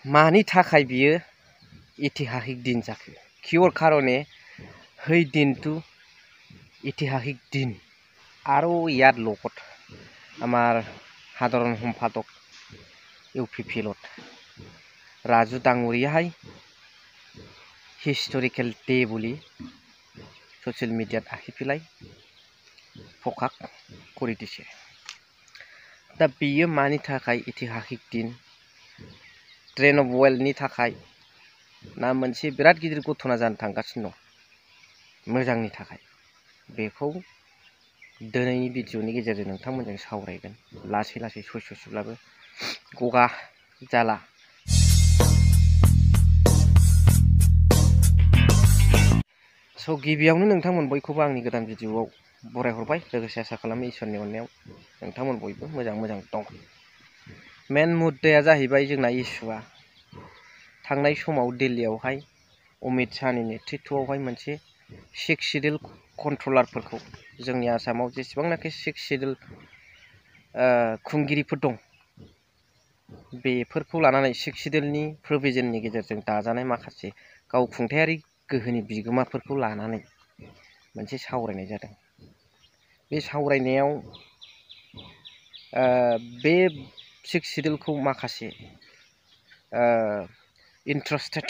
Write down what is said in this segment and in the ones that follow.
मानि थाखाय बियो ऐतिहासिक दिन जाखो कियर कारणे है दिनটো ऐतिहासिक दिन আৰু ইয়াত লগত আমাৰ সাধাৰণ সম্পাদক ইউপিপিএলত ৰাজু ডাঙৰীয়াই হিষ্টৰিকেল ডে বুলি ছ'চিয়েল মিডিয়াত আহি পেলাই প্ৰকাশ কৰি দিছে। दा बियो मानि थाखाय ऐतिहासिक दिन ट्रेन अफ वेल्थनि थाखाय ना मोनसे बिराद गिदिर घटना जानो थांगासिनो दं मोजांनि थाखाय बेखौ दिनैनि भिडिअनि गेजेरजों नोंथांमोनजों सावरायगोन लासै लासै ससेब्लाबो गगा जाला। स' गिबियावनो नोंथांमोन बयखौबो आंनि गोदान भिडिअआव बरायहरबाय लोगोसे आसा खालामो इसोरनि अननायाव नोंथांमोन बयबो मोजां दं। मेन मुद्दाया जाहैबाय जोंना इस्युआ थांनाय समाव दिल्लीयावहाय अमित शाहनि नेतृत्वआवहाय मोनसे 6 शिड्यूल कन्ट्रलारफोरखौ जोंनि आसामाव जेसेबांनाखि 6 शिड्यूल खुंगिरिफोर दं बेफोरखौ लानानै 6 शिड्यूलनि प्रोभिजननि गेजेरजों दाजानाय माखासे गावखुंथायारि गोहोनि बिगोमाफोरखौ लानानै मोनसे सावरायनाय जादों। बे सावरायनायाव बे 6 शिड्यूलखौ माखासे इन्ट्रेस्टेड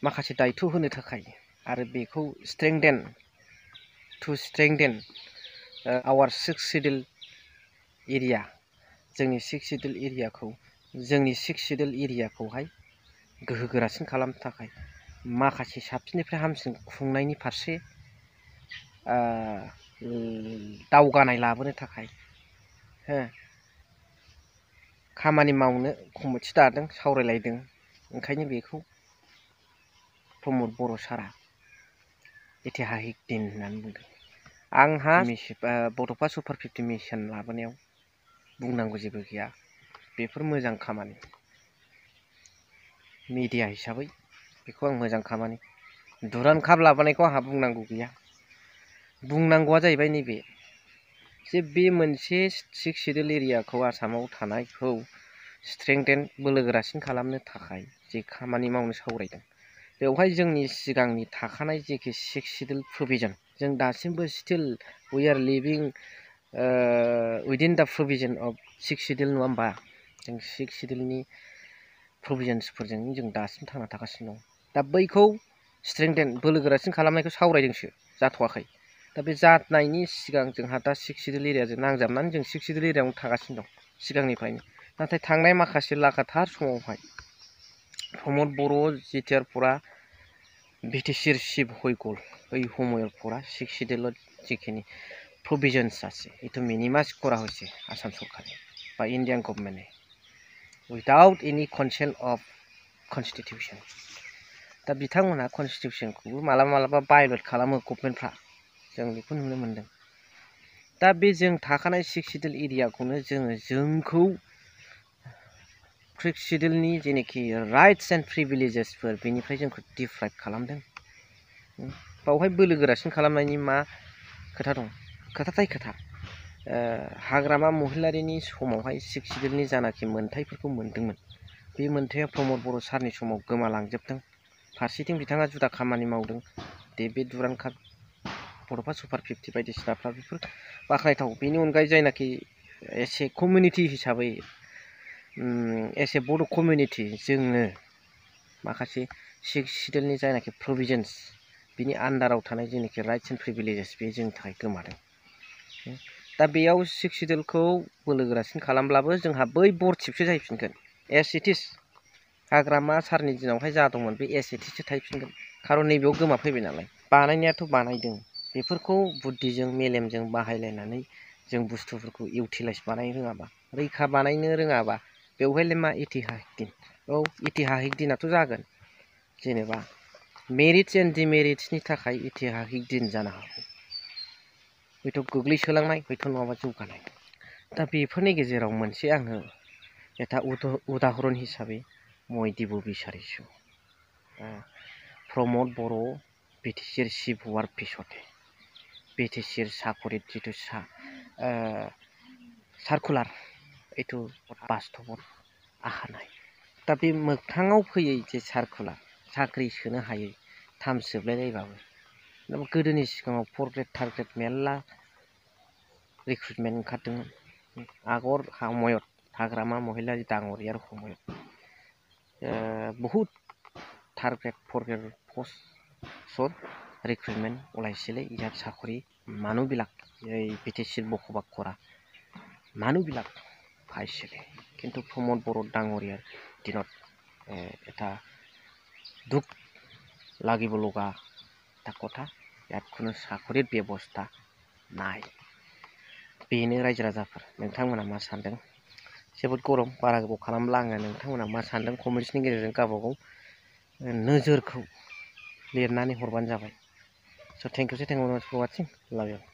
माखासे दायित्व होनो थाखाय आरो बेखौ स्ट्रेंदेन आवार 6 शिड्यूल एरिया जोंनि 6 शिड्यूल एरियाखौहाय गोहोगोरासिन खालामनो थाखाय माखासे साबसिननिफ्राय हामसिन खुंनायनि फारसे दावगानाय लाबोनो थाखाय खामानि मावनो कमिटि दादों सावरायलायदों। ओंखायनो बेखौ प्रमद बर' सारा ऐतिहासिक दिन होननानै बुंदों। आंहा बड'फा सुपार 50 मिशन लाबोनायाव बुंनांगौ जेबो गैया। बेफोर मोजां खामानि मिडिया हिसाबै बेखौ आं मोजां खामानि दुरान्ड काप लाबोनायखौ आंहा बुंनांगौ गैया। बुंनांगौआ जाहैबाय नैबे जे बे मोनसे 6 शिड्यूल एरियाखौ आसामाव थानायखौ स्ट्रेंदेन बोलोगोरासिन खालामनो थाखाय जे खामानि मावनो सावरायदों बेवहाय जोंनि सिगांनि थाखानाय जेखि 6 शिड्यूल प्रोभिजन जों दासिमबो still we are living within the provision of 6 schedule नङा होमबा जों 6 शिड्यूलनि प्रोभिजन्सफोरजों जों दासिम थांना थागासिनो दं। दा बैखौ स्ट्रेंदेन बोलोगोरासिन खालामनायखौ सावरायदोंसो जाथ'वाखै। दा बे जानायनि सिगां जोंहा दा 6 शिड्यूल एरियाजों नांजाबनानै जों 6 शिड्यूल एरियायावनो थागासिनो दं सिगांनिफ्रायनो। नाथाय थांनाय माखासे लागाथार समावहाय प्रमद बर' जिटिआर फरा बिटिसिर शिव हयगल এই সময়ৰ পৰা 6 শিডিউলত যিখিনি প্ৰভিজনছ আছে এইটো মিনিমাইজ কৰা হৈছে আসাম চৰকাৰে বা ইণ্ডিয়ান গভৰ্ণমেণ্টে উইদাউট এনি কনसेन्ट अफ कन्स्टिटिउशन। दा बिथांमोना कन्स्टिटिउशनखौबो मालाबा भायलेट खालामो गभर्नमेन्टफ्रा जों बेखौ नुनो मोनदों। दा बे जों थाखानाय 6 शिड्यूल एरियाखौनो जोंखौ 6 शिड्यूलनि जेनेखि राइट्स एन्ड प्रिभिलेजेसफोर बेनिफ्राय जोंखौ डिप्राइभ खालामदों। बावहाय बोलोगोरासिन खालामनायनि मा खोथा दं? खोथाथाय खोथा हाग्रामा महिलारिनि समावहाय 6 शिड्यूलनि जानाखि मोनथायफोरखौ मोनदोंमोन बे मोनथाया प्रमद बर' सारनि समाव गोमालांजोबदों। फारसेथिं बिथाङा जुदा खामानि मावदों बे दुरान्ड काप बड'फा सुपार 50 बायदिसिनाफ्रा बेफोर बाख्नायथाव। बेनि अनगायै जायनाखि एसे कमिउनिटि हिसाबै एसे बड' कमिउनिटि जोङो माखासे 6 शिड्यूलनि जायनाखि प्रोभिजन्स बिनि आन्डाराव थानाय जेनाखि राइट्स एन्ड प्रिभिलेजेस बे जोंनि थाखाय गोमादों। दा बेयाव 6 शिड्यूलखौ बोलोगोरासिन खालामब्लाबो जोंहा बै बरथिपसो जाहैफिनगोन एस इट इज हाग्रामा सारनि दिनावहाय जा दंमोन बे एस इट इजसो थाहैफिनगोन। खारन नैबेयाव गोमाफैबाय नालाय बानायनायाथ' बानायदों बेफोरखौ बुद्धिजों मेलेमजों बाहायलायनानै जों बुस्थुफोरखौ इउटिलाइज बानायनो रोङाबा रैखा बानायनो रोङाबा बेवहायलाय मा ऐतिहासिक दिन? औ ऐतिहासिक दिनाथ' जागोन जेनेबा मेरिट्स एन्ड डिमेरिट्सनि थाखाय ऐतिहासिक दिन जानो हागौ हयथ' गोग्लैसोलांनाय हयथ' नङाबा जौगानाय। दा बेफोरनि गेजेराव मोनसे आङो এটা उदाहरन हिसाबै মই দিব বিচাৰিছোঁ प्रमद बर' बिटिसिर चिफ होৱাৰ পিছতে बिटिसिर চাকৰিত जितु सार्कुलार এইটো বাস্তৱত অহা নাই। दा बे मोगथाङाव फैयै जे सार्कुलार साख्रि सोनो हायै थाम जोबलायलायबाबो गोदोनि सिगाङाव 4 ग्रेड 3 ग्रेड मेरला रिक्रुटमेन्ट ओंखारदोंमोन आगर সময়त हाग्रामा महिलारि डांगरियार সময়त बहुत 3 ग्रेड 4 ग्रेड पस्ट रिक्रुटमेन्ट ওলাইছিলে ইয়াত চাকৰি মানুহবিলাক এই বিটিচিৰ বসবাস কৰা মানুহবিলাক পাইছিলে কিন্তু প্ৰমোদ বড়ো ডাঙৰীয়াৰ দিনত এটা দুখ লাগিব লগা এটা কথা ইয়াত কোনো চাকৰিৰ ব্যৱস্থা নাই बेनो रायजो राजाफोर नोंथांमोना मा सानदों जोबोद गरम बारा गोबाव खालामला आङो नोंथांमोना मा सानदों कमेन्ट्सनि गेजेरजों गावबागाव नोजोरखौ लिरनानै हरबानो जाबाय स थेंक इउ फर वाचिं लाभ इउ